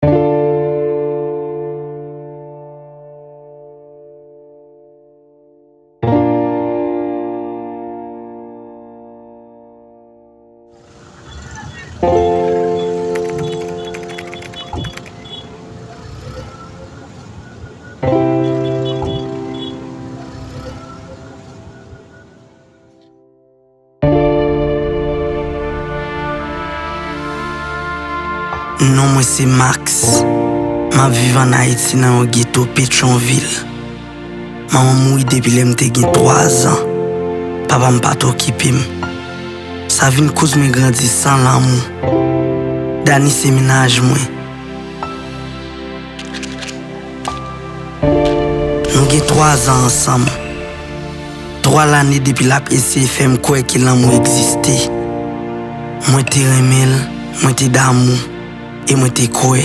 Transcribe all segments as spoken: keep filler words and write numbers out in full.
Non mwen se Max. M ap viv ann Ayiti nan yon geto Petyonvil. Manman m mouri depi lè m te gen twa zan. Papa m pa t okipe m. Sa vin koz mwen grandi san lanmou. Dani se mennaj mwen. Nou gen twa zan ansanm. Twa lane depi l ap eseye fè m kwè ke lanmou egziste. Mwen te renmen l, mwen te damou, e mwen te kwè.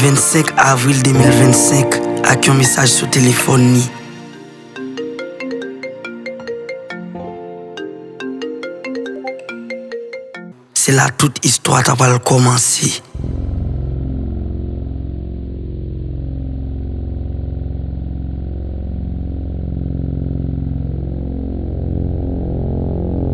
Vennsenk avril de mil vennsenk, ak yon mesaj sou telefòn li. Se la tout istwa ta pral kòmanse.